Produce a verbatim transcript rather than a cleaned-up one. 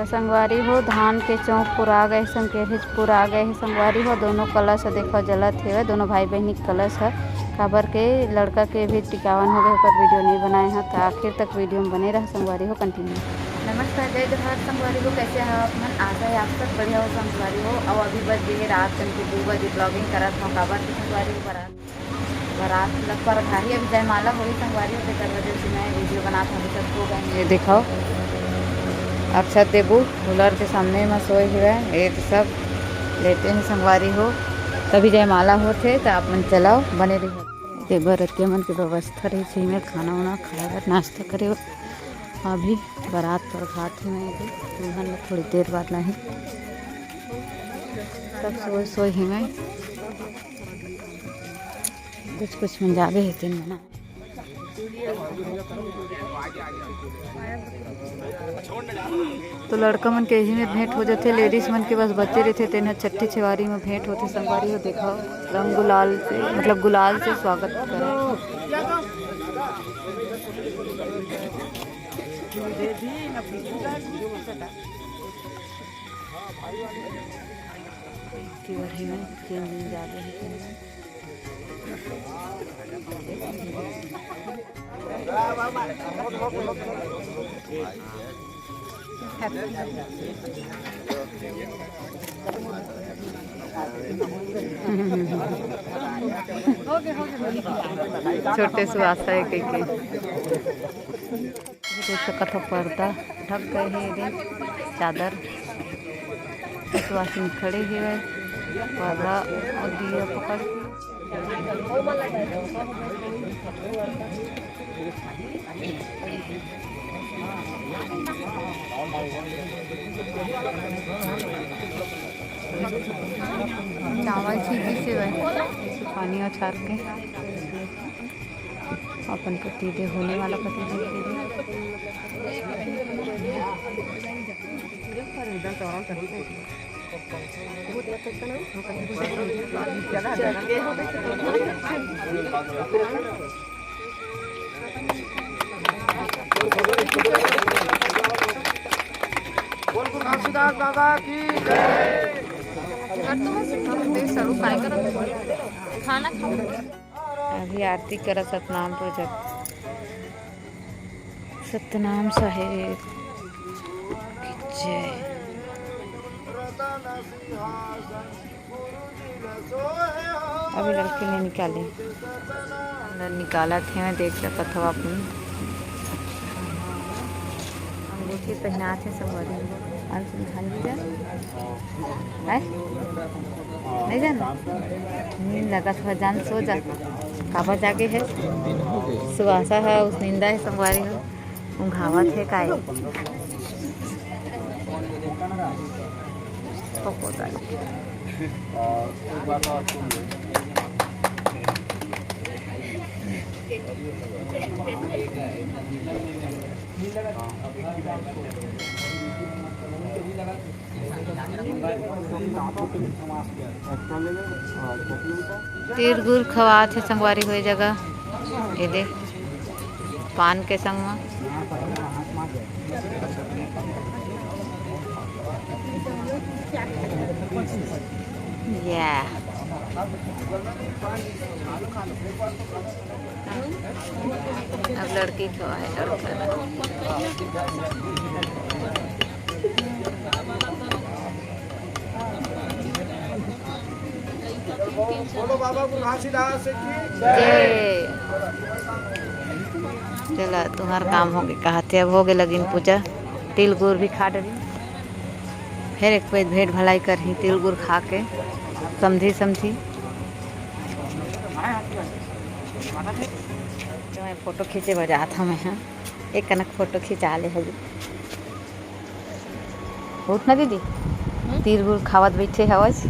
संगवारी हो, धान के चौक पुरा गए, संकेरिच पुरा गए हे संगवारी हो। दोनों कलश ह देखो जलत हेवय, दोनों भाई बहिनी के कलश ह, काबर के लड़का के भी टिकावन हो गए, ओकर वीडियो नहीं बनाए हैं, तो आखिर तक वीडियो में बने रह संगवारी हो, कंटिन्यू। नमस्कार, जय जोहार संगवारी हो, कैसे हैं आप मन? आशा है आप सब बढ़िया हो संगवारी हो। और अभी बज गए हैं रात कन के दो बजे, ब्लॉगिंग करत हूँ, काबर के संगवारी हो, बारात बारात ल परघाही, अभी जयमाला होही संगवारी हो, तेकर वजह से मैं वीडियो बनात हूँ, अभी तक हो गए। ये देखो, अक्षत देबू कूलर के सामने में सोए हुए हैं, ये तो सब लेटे हैं संगवारी हो, तभी जयमाला होथे, तो आप मन चलाओ, बने रहिए। ये बरतिया मन के व्यवस्था रही थी में खाना वाना खाए बर, नाश्ता करे बर। अभी बारात परघात हे में, दुल्हन में थोड़ी देर बाद नहीं, सब सोए सोए ही में। कुछ कुछ मन जागे हे तेन मना। तो लड़का मन के यही में भेंट हो जाथे, लेडीज मन के बस बचे रहिथे, तेन ह छट्ठी छेवारी में भेंट होथे। संगवारी हो देखो, रंग गुलाल से, मतलब गुलाल से स्वागत करो। छोटे सुहासा है कहिके। देख सकत हो, पर्दा ढक गए हे, एदे चादर। सुहासिन खड़े हे, पर्दा और दिया पकड़। चावल छींकी से वह पानी उछाल के अपन पति दे होने वाला पति दे दे। बोल गुरु घासीदास बाबा की जय। खाना खा। अभी आरती करा सतनाम प्रभु जप। सतनाम साहेब की जय। अभी लड़की ने निकाली, अंदर निकालत हे, देख सकत हो आप मन। अंगूठी पहनात हे संगवारी। अंशु धान दीजा। हैं? नहीं जाना? नींद लगत हो, जान सो जा। काबर जागे हे? सुहासा हे, उस निंदा हे संगवारी हो। ऊँघावत हे काय? पकोड़ा। तिल गुर खवात हे संगवारी हो ए जगह। एदे पान के संग म। या। अब लड़की खवाए, लड़का ला। बोलो बाबा गुरु घासीदास की जय। चला, तुम्हार काम होगे, कहाथे अब होगे लगिन पूजा। तिल गुर भी खा डरी, फिर एक पइत भेंट भलाई करही तिल गुर खा के। समझी समझी। तो मैं फोटो खींचे बर जात हवं, मैं ह एक कनक फोटो खिंचा ले हबे। उठ ना दीदी, तिल गुर खावत बैठे हवस।